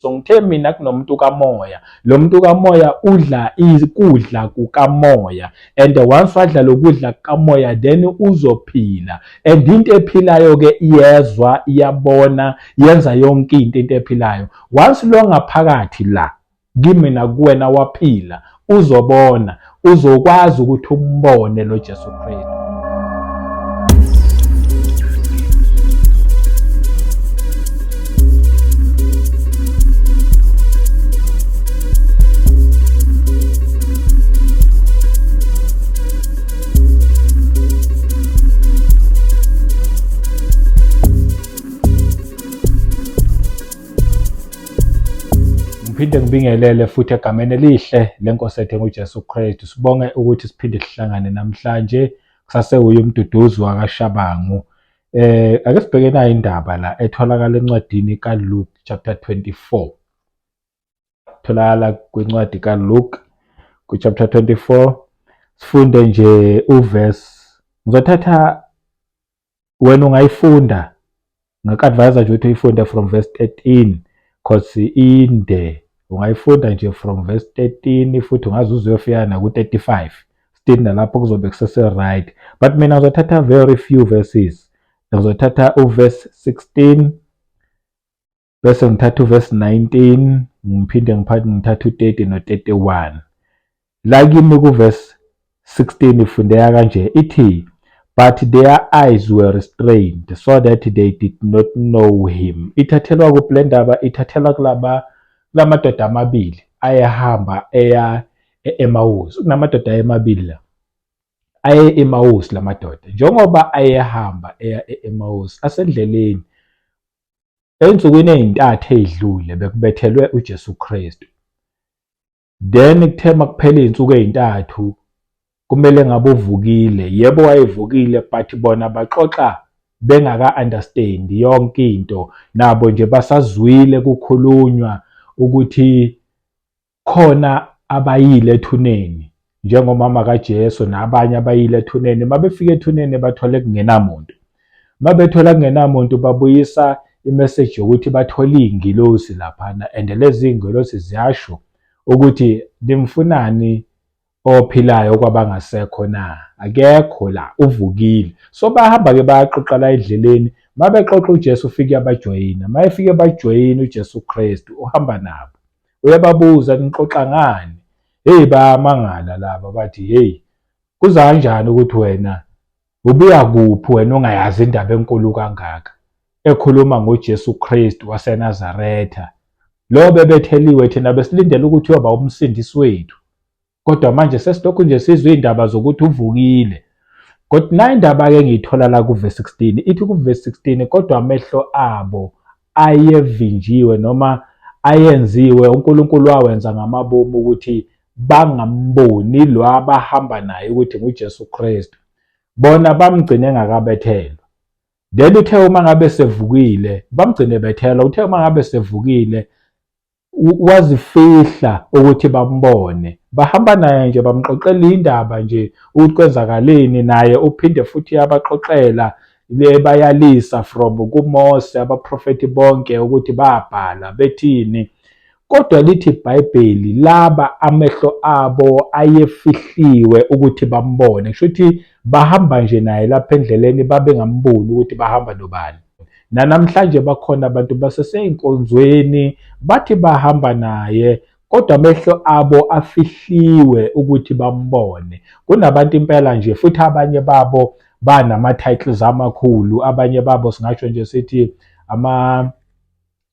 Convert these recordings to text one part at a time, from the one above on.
So ngithe mina kunomuntu kamoya, lo muntu kamoya udla ikudla kukamoya and once wadla lokudla kukamoya then uzophila and into ephilayo ke iyezwa, iyabona, yenza yonke into into ephilayo. Once lo ngaphakathi la kimi nakuwena waphila, uzobona, uzokwazi ukuthi umbone lo Jesu Kristu. Ngiphinde ngibingelele futhi egameni elihle lenkosi ethu enguJesu Kristu. Sibonge ukuthi siphinde sihlangane namhlanje kusasewuye umduduzi wakaShabangu. Eh ake sibheke nayo indaba la etholakala encwadini kaLuke chapter 24. Tholakala kwincwadi kaLuke ku chapter 24 sifunde nje uverse ngizothatha wena ungayifunda ngaku-advise nje ukuthi uyifunde from verse 13 cause inde ungayifunda nje from verse 13 futhi ungaze uze uyofika naku-35 still nalapho kuzobe kusese-right but mina ngizothatha very few verses ngizothatha uverse 16 bese ngithatha uverse 19 ngiphinde ngiphathe ngithathe u-30 no-31 la kimi kuverse 16 ifundeka kanje ithi but their eyes were restrained so that they did not know him ithathelwa kuphi le ndaba ithathelwa kulaba kulamadoda amabili ayehamba eya e-Emawusi kunamadoda ayemabili la aye e-Emawusi lamadoda njengoba ayehamba eya e-Emawusi asendleleni Ezinsukwini ezintathu ezidlule bekubethelwe uJesu Kristu. Then kuthe makuphela izinsuku ezintathu kumele ngabe uvukile. Yebo wayevukile but bona baxoxa bengaka-understand yonke into. Nabo nje basazwile kukhulunywa ukuthi khona abayile ethuneni njengomama kaJesu nabanye abayile ethuneni mabefika ethuneni bathole kungenamuntu mabethola kungenamuntu babuyisa imessage yokuthi bathole iy'ngilosi laphana and lezi iy'ngilosi ziyasho ukuthi nimfunani ophilayo kwabangasekho na akekho la uvukile so bahamba-ke bayaxoxa la endleleni mabexoxa uJesu ufike abajoyina mayefike bajoyina uJesu Kristu uhamba nabo Uyababuza nixoxa ngani? Hey bayamangala laba bathi hey kuza kanjani ukuthi wena ubuya kuphi wena ongayazi indaba enkulu kangaka ekhuluma ngoJesu Kristu waseNazaretha lo bebetheliwe thina besilindele ukuthi uyoba umsindisi wethu Kodwa manje sesilokhu nje sizwe iy'ndaba zokuthi uvukile. Kodwa nayi indaba-ke engiyithola la kuvesi 16, ithi kuvesi 16 kodwa amehlo abo ayevinjiwe noma ayenziwe uNkulunkulu wawenza ngamabomu ukuthi bangamboni lo abahamba naye ukuthi nguJesu Kristu. Bona bamgcine engakabethelwa. Then uthe uma ngabe sevukile, bamgcine bethelwa, uthe uma ngabe sevukile wazifihla ukuthi bambone bahamba naye nje bamxoxela indaba nje ukuthi kwenzakaleni naye uphinde futhi yabaxoxela bebayalisa from kuMose abaprofethi bonke ukuthi babhala bethini kodwa lithi iBhayibheli laba amehlo abo ayefihliwe ukuthi bambone kusho ukuthi bahamba nje naye lapha endleleni babengamboni ukuthi bahamba nobani Nanamhlanje bakhona abantu basesey'nkonzweni bathi bahamba naye kodwa amehlo abo afihliwe ukuthi bambone. Kunabantu impela nje futhi abanye babo banama-titles amakhulu, abanye babo singasho nje sithi ama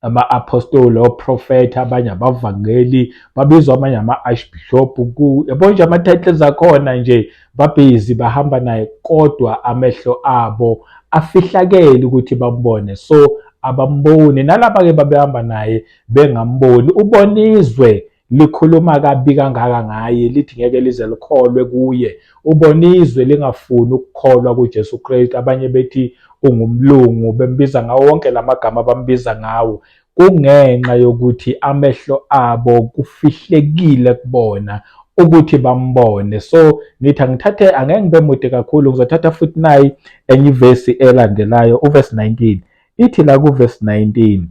ama-apostoli oprofetha abanye abavangeli babizwa abanye ama-archbishop yabo nje ama-titles akhona nje babhizi bahamba naye kodwa amehlo abo afihlakele ukuthi bambone so abamboni nalaba-ke babehamba naye bengamboni ubona izwe likhuluma kabi kangaka ngaye lithi ngeke lize likholwe kuye ubona izwe lingafuni ukukholwa kuJesu Kristu abanye bethi ungumlungu bembiza ngawo wonke lamagama abambiza ngawo kungenxa yokuthi amehlo abo kufihlekile kubona ukuthi bambone so ngithi angithathe angeke ngibe mude kakhulu ngizothatha futhi nayi enye ivesi elandelayo uvesi 19 ithi la kuvesi 19.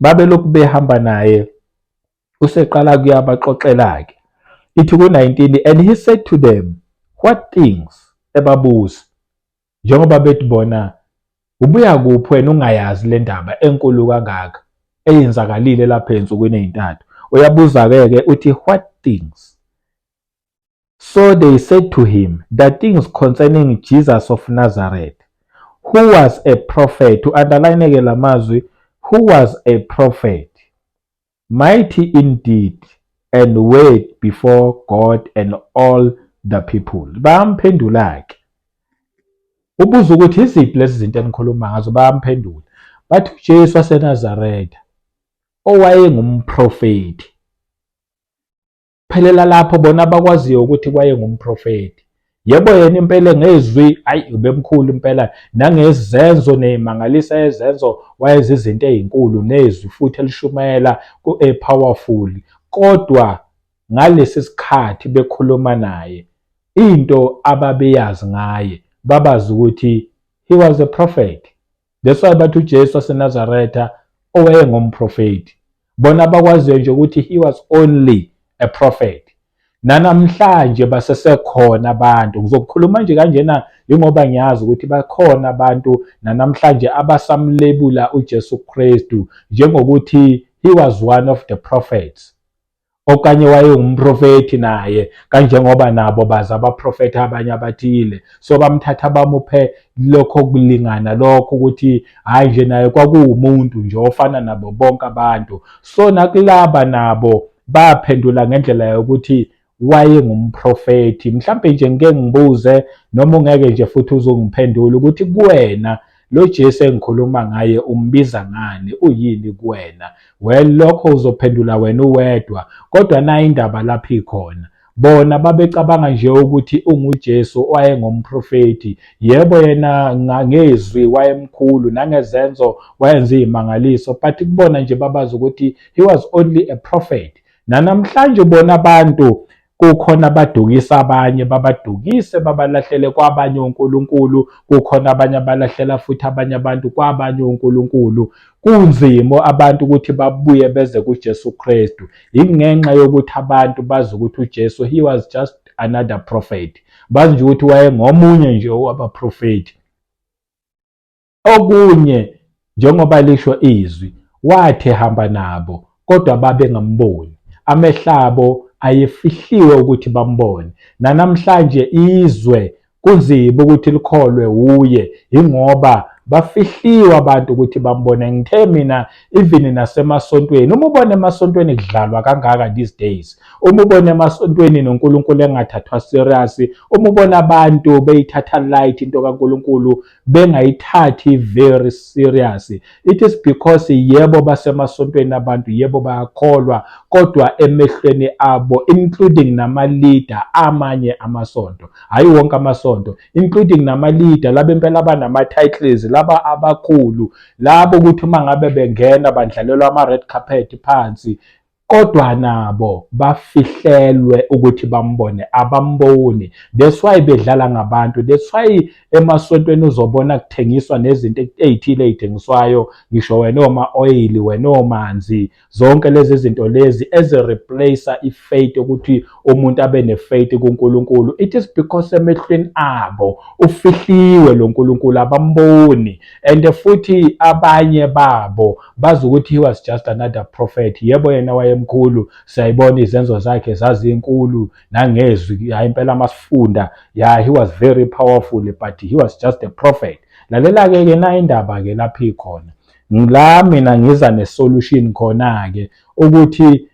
Babelokhu behamba naye, useqala kuyabaxoxela-ke. Ithi ku-19, and he said to them, "What things?" Ebabuza njengoba bethi bona, ubuya kuphi wena ungayazi le ndaba enkulu kangaka eyenzakalile lapha ey'nsukwini ey'ntathu? Uyabuza-ke ke uthi, "What things?" So they said to him, "The things concerning Jesus of Nazareth, who was a prophet," to underline ke lamazwi, "who was a prophet, mighty in deed and word before God and all the people." Bayamphendula ke. Ubuza ukuthi iziphi lezi zinto enikhuluma ngazo, bayamphendula. Bathi uJesu waseNazaretha owayengumprofeti. Phelela lapho, bona abakwaziyo ukuthi kwayengumprofeti. Yebo, yena impela ngezwi, hayi, ubemkhulu impela, nangezenzo ney'mangalisa ezenzo wayenza izinto ey'nkulu, nezwi futhi elishumayela ku-powerful. Kodwa ngalesi sikhathi bekhuluma naye, into ababeyazi ngaye, babazi ukuthi he was a prophet. That's why bathi uJesu waseNazaretha owayengumprofeti. Bona abakwaziyo nje ukuthi he was only a prophet. Nanamhlanje basesekhona abantu, ngizokukhuluma nje kanjena ingoba ngiyazi ukuthi bakhona abantu nanamhlanje abasamlebula uJesu Kristu njengokuthi he was one of the prophets, okanye wayengumprofethi naye, kanjengoba nabo baza abaprofethi abanye abathile. So bamthatha bamuphe lokho kulingana lokho ukuthi hayi nje naye kwakuwumuntu nje ofana nabo bonke abantu. So nakulaba nabo baphendula ngendlela yokuthi wayengumprofethi. Mhlambe nje ngike ngibuze, noma ungeke nje futhi uzongiphendula, ukuthi kuwena lo Jesu engikhuluma ngaye umbiza ngani, uyini kuwena? Well, lokho uzophendula wena uwedwa, kodwa nayi indaba lapho ikhona. Bona babecabanga nje ukuthi unguJesu owayengumprofethi. Yebo, yena ngezwi wayemkhulu, nangezenzo wayenza iy'mangaliso, but kubona nje babazi ukuthi he was only a prophet. Nanamhlanje ubona abantu kukhona abadukisa abanye, babadukise babalahlele kwabanye onkulunkulu, kukhona abanye abalahlela futhi abanye abantu kwabanye onkulunkulu. Kunzima abantu ukuthi babuye beze kuJesu Kristu, ingenxa yokuthi abantu bazi ukuthi uJesu, he was just another prophet. Bazi nje ukuthi wayengomunye nje wabaprofethi. Okunye, njengoba lisho izwi, wathi hamba nabo kodwa babengamboni, amehlo abo ayefihliwe ukuthi bambone. Nanamhlanje izwe kunzima ukuthi likholwe uye, ingoba bafihliwe abantu ukuthi bambone. Ngithe mina even nasemasontweni, uma ubona emasontweni kudlalwa kangaka these days, uma ubona emasontweni noNkulunkulu engathathwa serious, uma ubona abantu beyithatha light into kaNkulunkulu, bengayithathi very serious, it is because yebo basemasontweni abantu, yebo bayakholwa, kodwa emehlweni abo, including nama-leader amanye amasonto, hayi wonke amasonto, including nama-leader laba impela abanama-titles, laba abakhulu, labo ukuthi uma ngabe bengena bandlalelwa ama-red carpet phansi, kodwa nabo bafihlelwe ukuthi bambone, abamboni. That's why bedlala ngabantu. That's why emasontweni uzobona kuthengiswa nezinto ey'thile ey'thengiswayo, ngisho wena oma-oil, wena omanzi, zonke lezi zinto lezi ezi-replace i-faith, ukuthi umuntu abe ne-faith kuNkulunkulu. It is because emehlweni abo ufihliwe lo nkulunkulu, abamboni. And futhi abanye babo bazi ukuthi he was just another prophet. Yebo, yena wayemkhulu, siyayibona izenzo zakhe zazinkulu, nangezwi, hayi impela masifunda, yeah, he was very powerful, but he was just a prophet. Lalela-ke ke na indaba-ke lapho ikhona la, mina ngiza ne-solution khona-ke ukuthi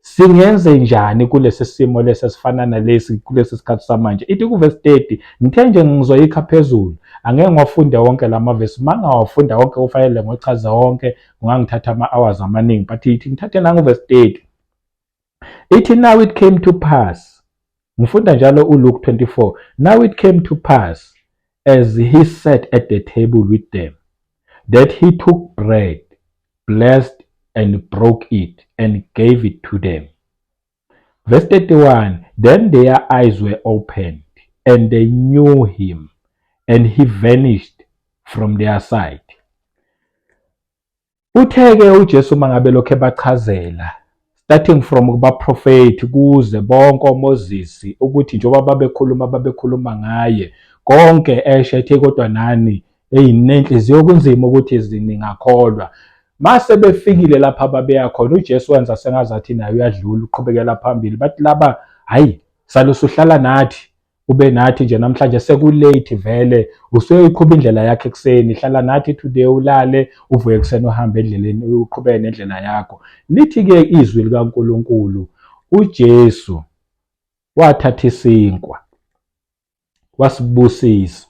singenze njani kulesi simo lesi esifana nalesi kulesi sikhathi samanje. Ithi kuvesi 30, ngithe nje ngizoyikha phezulu, angeke ngiwafunde wonke la mavesi. Uma ngawafunda wonke kufanele ngiwachaze wonke, kungangithatha ama-hours amaningi, but ithi ngithathe nanguvesi 30. Ithi, "Now it came to pass," ngifunda njalo uLuke 24, "Now it came to pass, as he sat at the table with them, that he took bread, blessed and broke it and gave it to them." Verse 31, "Then their eyes were opened and they knew him, and he vanished from their sight." Uthe-ke uJesu uma ngabe lokhu ebachazela, starting from kubaprofethi kuze bonke oMoses, ukuthi njengoba babekhuluma babekhuluma ngaye konke, esho ethe kodwa nani eyi nenhliziyo kunzima ukuthi ningakholwa. Mase befikile lapha ababeya khona, uJesu wenza sengazathi naye uyadlula, uqhubekela phambili. Bathi laba, hayi, sale usuhlala nathi, ube nathi nje namhlanje, sekulate vele, usuyoyiqhuba indlela yakho ekuseni, hlala nathi today, ulale, uvuke ekuseni, uhambe endleleni, uqhubeke nendlela yakho. Lithi-ke izwi likaNkulunkulu, uJesu wathatha isinkwa, wasibusisa,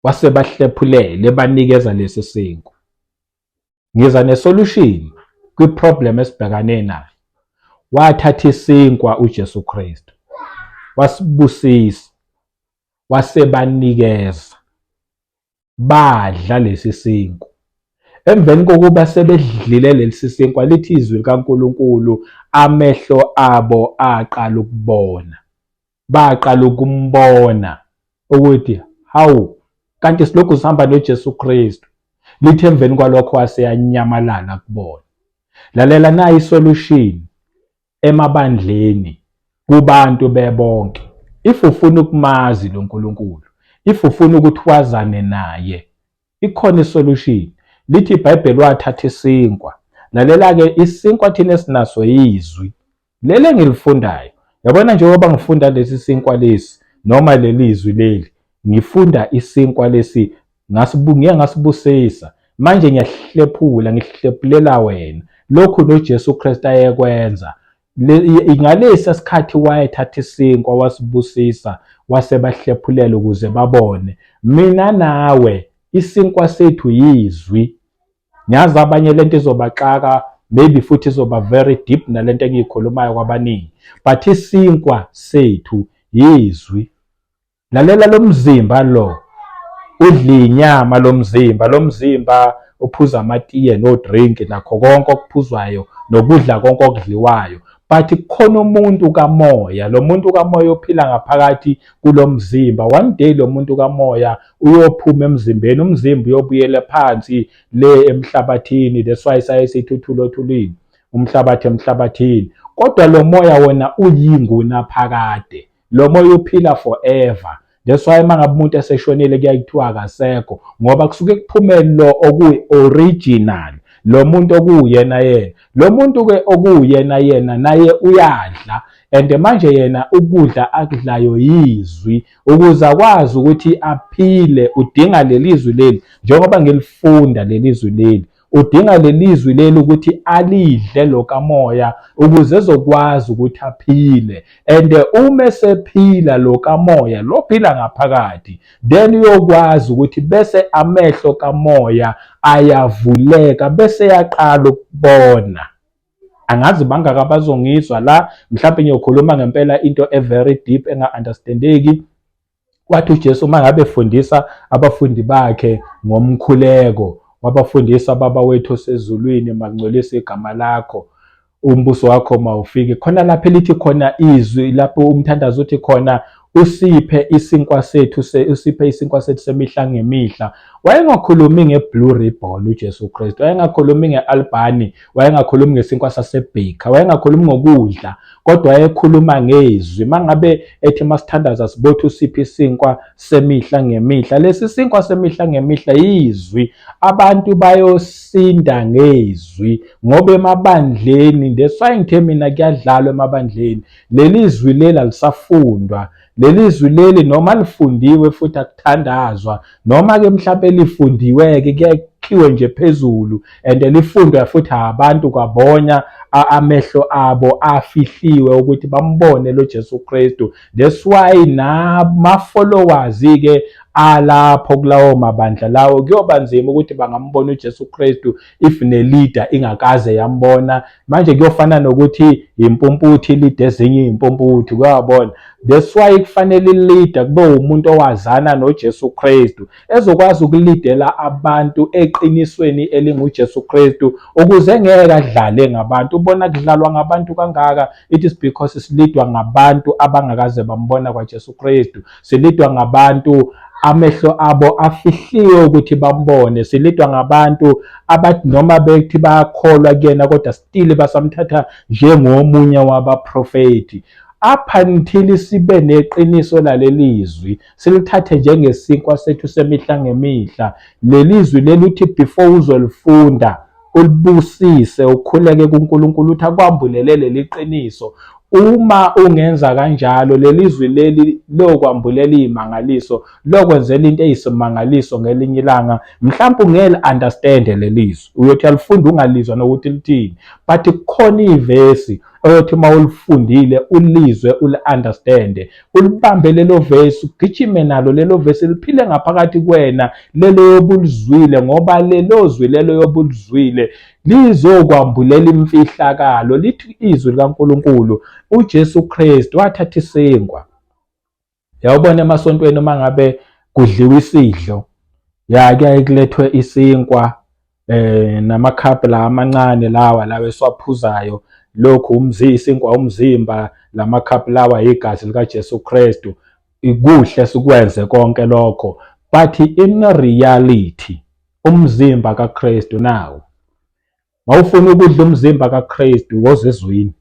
wasebahlephulele, ebanikeza lesi sinkwa. Ngiza nesolution kwi-problem esibhekane nayo. Wathatha isinkwa uJesu Kristu, wasibusisa, wasebanikeza, badla lesi sinkwa. Emveni kokuba sebedlile lesi sinkwa, lithi izwi likaNkulunkulu, amehlo abo aqala ukubona, baqala ukumbona ukuthi hawu, kanti silokhu sihamba noJesu Kristu. Lithi emveni kwalokho waseyanyamalala kubona. Lalela, nayi isolution emabandleni, kubantu bebonke. If ufuna ukumazi lo nkulunkulu, if ufuna ukuthi wazane naye, ikhona isolution. Lithi iBhayibheli wathatha isinkwa. Lalela-ke, isinkwa thina esinaso yizwi leli engilifundayo. Yabona, njengoba ngifunda lesi sinkwa lesi noma leli zwi leli, ngifunda isinkwa lesi, ngasibu ngiye ngasibusisa, manje ngiyahlephula, ngihlephulela wena lokhu noJesu Kristu ayekwenza ngalesi sikhathi. Wayethatha isinkwa, wasibusisa, wasebahlephulela ukuze babone. Mina nawe, isinkwa sethu yizwi. Ngiyazi abanye lento izobaxaka, maybe futhi izoba very deep nalento engiyikhulumayo kwabaningi, but isinkwa sethu yizwi. Lalela, lo mzimba lo udla inyama, lo mzimba uphuza amatiye no-drink nakho konke okuphuzwayo nokudla konke okudliwayo, but kukhona umuntu kamoya. Lo muntu kamoya ophila ngaphakathi kulo mzimba. One day lo muntu kamoya uyophuma emzimbeni, umzimba uyobuyela phansi le emhlabathini. That's why saye sithi uthuli othulini, umhlabathi emhlabathini, kodwa lo moya wona uyingunaphakade. Lo moya uphila forever. That's why uma ngabe umuntu eseshonile kuyaye kuthiwa akasekho, ngoba kusuke kuphume lo okuyi-original, lo muntu okuwuyena yena. Lo muntu-ke okuwuyena yena naye uyadla, and manje yena ukudla akudlayo yizwi. Ukuze akwazi ukuthi aphile udinga leli zwi leli, njengoba ngilifunda leli zwi leli. Udinga leli zwi leli ukuthi alidle lo kamoya ukuze ezokwazi ukuthi aphile. And uma esephila lo kamoya lo phila ngaphakathi, then uyokwazi ukuthi bese amehlo kamoya ayavuleka, bese yaqala ukubona. Angazi bangaka abazongizwa la, mhlawumbe ngiyokhuluma ngempela into e very deep enga-understandeki. Wathi uJesu uma ngabe efundisa abafundi bakhe ngomkhuleko, wabafundisa, "Baba wethu osezulwini, makungcweliswe igama lakho, umbuso wakho mawufike." Khona lapho elithi khona izwi, lapho umthandazo uthi khona, "Usiphe isinkwa sethu, usiphe isinkwa sethu semihla ngemihla." Wayengakhulumi nge-Blue Ribbon uJesu Kristu, wayengakhulumi nge-Albany, wayengakhulumi ngesinkwa sasebaker, wayengakhulumi ngokudla, kodwa wayekhuluma ngezwi. Mangabe ethi masithandaza sibothi usiphe isinkwa semihla ngemihla, lesi sinkwa semihla ngemihla yizwi. Abantu bayosinda ngezwi, ngoba emabandleni, that's why ngithe mina kuyadlalwa emabandleni. Leli zwi leli alisafundwa, leli zwi leli noma lifundiwe futhi akuthandazwa, noma ke mhlawumbe lifundiwe-ke kuyakhiwe nje phezulu and lifundwa futhi abantu kwabonya amehlo abo afihliwe ukuthi bambone lo Jesu Kristu. That's why nama-followers ke alapho kulawo mabandla lawo kuyoba nzima ukuthi bangambona uJesu Kristu if ne-leader ingakaze yambona. Manje kuyofana nokuthi impumputhe ilead ezinye iy'mpumputhe, kuyabona. That's why kufanele i-leader kube umuntu owazana noJesu Kristu, ezokwazi ukulidela abantu eqinisweni elinguJesu Kristu, ukuze ngeke adlale ngabantu. Ubona kudlalwa ngabantu kangaka, it is because silidwa ngabantu abangakaze bambona kwaJesu Kristu, silidwa ngabantu Amehlo abo afihliwe ukuthi bambone. Silidwa ngabantu abathi noma bethi bayakholwa kuyena kodwa still basamthatha njengomunye wabaprofethi. Up until sibe neqiniso laleli zwi, silithathe njengesinkwa sethu semihla ngemihla. Leli zwi leli uthi before uzolifunda ulibusise ukhuleke kuNkulunkulu uthi akwambulele leli qiniso. Uma ungenza kanjalo leli zwi leli lokwambulela izimangaliso, lokwenzela into eyisimangaliso ngelinye ilanga, mhlawumbe ungeli understand leli zwi, uyothi alifunda ungalizwa nokuthi lithini, but kukhona ivesi oyothi uma ulifundile ulizwe uli-understande, ulibambe lelo vesi, ugijime nalo lelo vesi, liphile ngaphakathi kuwena lelo yobulizwile, ngoba lelo zwi lelo yobulizwile lizokwambulela imfihlakalo. Lithi izwi likaNkulunkulu, uJesu Kristu wathatha isinkwa. Yawubona emasontweni uma ngabe kudliwa isidlo, ya kuyaye kulethwe isinkwa namakhaphu la amancane lawa lawa esiwaphuzayo, lokhu isinkwa umzimba, lamakhaphu lawa igazi likaJesu Kristu. Kuhle sikwenze konke lokho, but in reality umzimba kaKristu nawo. Mawufuna ukudla umzimba kaKristu woza ezwini.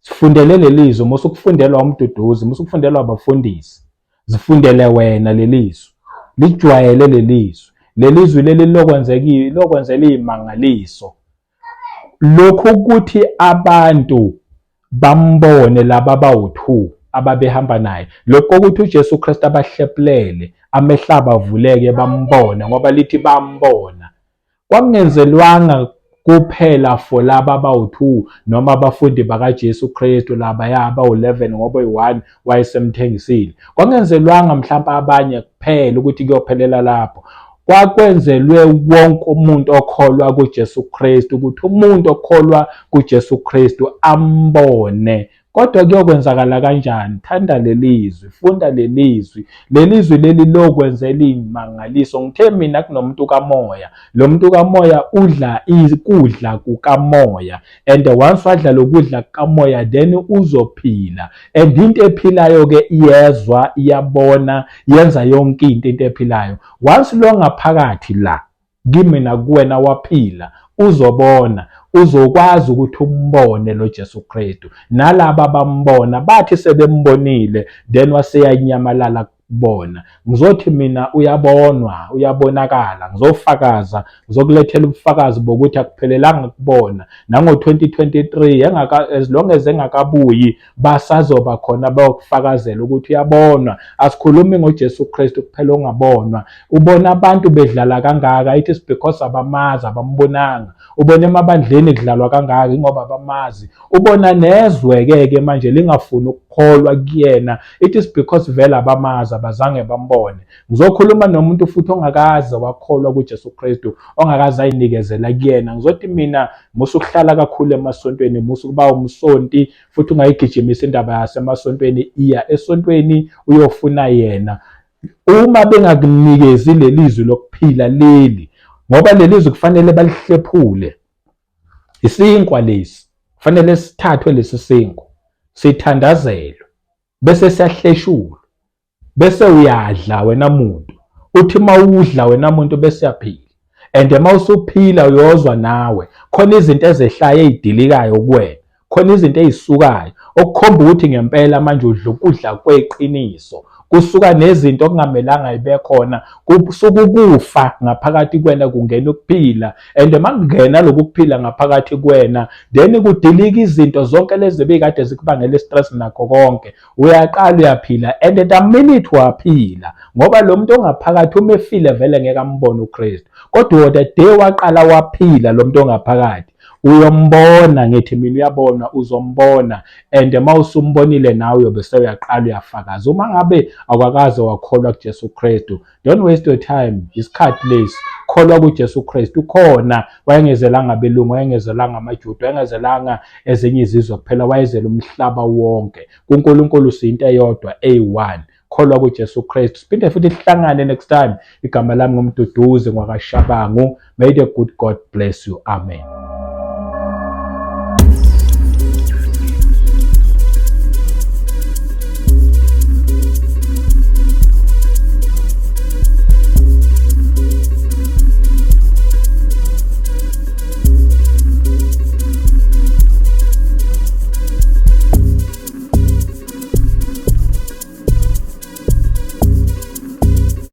Sifundele lelizwi, musa ukufundelwa umduduzi, musa ukufundelwa abafundisi. Zifundele wena lelizwi. Lijwayele lelizwi. Lelizwi leli lokwenzeka lokwenzela izimangaliso. Lokhu ukuthi abantu bambone laba abawu-2 ababehamba naye, lokhu kokuthi uJesu Kristu abahlephulele amehlo abavuleke bambone, ngoba lithi bambona. Kwakungenzelwanga kuphela for laba abawu-2 noma abafundi bakaJesu Kristu labaya abawu-11, ngoba oyi-1 wayesemthengisile. Kwakungenzelwanga mhlawumbe abanye kuphela ukuthi kuyophelela lapho. Kwakwenzelwe wonke umuntu okholwa kuJesu Kristu, ukuthi umuntu okholwa kuJesu Kristu ambone. Kodwa kuyokwenzakala kanjani? Thanda lelizwi, funda lelizwi. Lelizwi leli lokwenzela imangaliso. Ngithe mina kunomuntu kamoya. Lo muntu kamoya udla ikudla kukamoya. And once wadla lokudla kukamoya then uzophila. And into ephilayo ke iyezwa, iyabona, yenza yonke into ephilayo. Once lo ngaphakathi la kimi nakuwena waphila, uzobona, uzokwazi ukuthi umbone lo Jesu Kristu. Nalaba bambona bathi sebembonile then waseyanyamalala kubona. Ngizothi mina uyabonwa, uyabonakala, ngizofakaza, ngizokulethela ubufakazi bokuthi akuphelelanga kubona. Nango-2023 engaka, as long as engakabuyi basazoba khona bayokufakazela ukuthi uyabonwa. Asikhulumi ngoJesu Kristu kuphela ongabonwa. Ubona abantu bedlala kangaka, it is because abamazi, abambonanga. Ubona emabandleni kudlalwa kangaka ingoba abamazi. Ubona nezwe-ke ke manje lingafuni ukukholwa kuyena, it is because vele abamazi, abazange bambone. Ngizokhuluma nomuntu futhi ongakaze wakholwa kuJesu Kristu, ongakaze ayinikezela kuyena. Ngizothi mina musa ukuhlala kakhulu emasontweni, musa ukuba umsonti futhi ungayigijimisa indaba yasemasontweni, iya esontweni uyofuna yena. Uma bengakunikezi leli zwi lokuphila leli, ngoba leli zwi kufanele balihlephule. Isinkwa lesi kufanele sithathwe, lesi sinkwa sithandazelwe bese siyahleshulwa, bese uyadla wena muntu. Uthi mawudla wena muntu bese uyaphila, and uma usuphila uyozwa nawe khona izinto ezehlayo ezidilikayo kuwena, khona izinto ezisukayo okukhomba ukuthi ngempela manje udla ukudla kweqiniso. Kusuka nezinto okungamelanga ibe khona, kusuka ukufa ngaphakathi kuwena kungena ukuphila, and makungena lokhu kuphila ngaphakathi kuwena then kudilika izinto zonke lezi ebikade zikubangela stress nakho konke. Uyaqala uyaphila, and the minute waphila, ngoba lo muntu ongaphakathi uma efile vele ngeke ambone uKristu, kodwa the day waqala waphila lo muntu ongaphakathi uyombona. Ngithi mina uyabona, uzombona, and uma usumbonile nawe uyobe sewuyaqala uyafakaza. Uma ngabe awukakaze wakholwa kuJesu Kristu, don't waste your time, isikhathi lesi, kholwa kuJesu Kristu. Ukhona, wayengezelanga abelungu, wayengezelanga amaJuda, wayengezelanga ezinye izizwe kuphela, wayezela umhlaba wonke. KuNkulunkulu siyinto eyodwa, eyi-one. Kholwa kuJesu Kristu. Siphinde futhi sihlangane next time. Igama lami nguMduduzi ngwakaShabangu. May the good God bless you. Amen.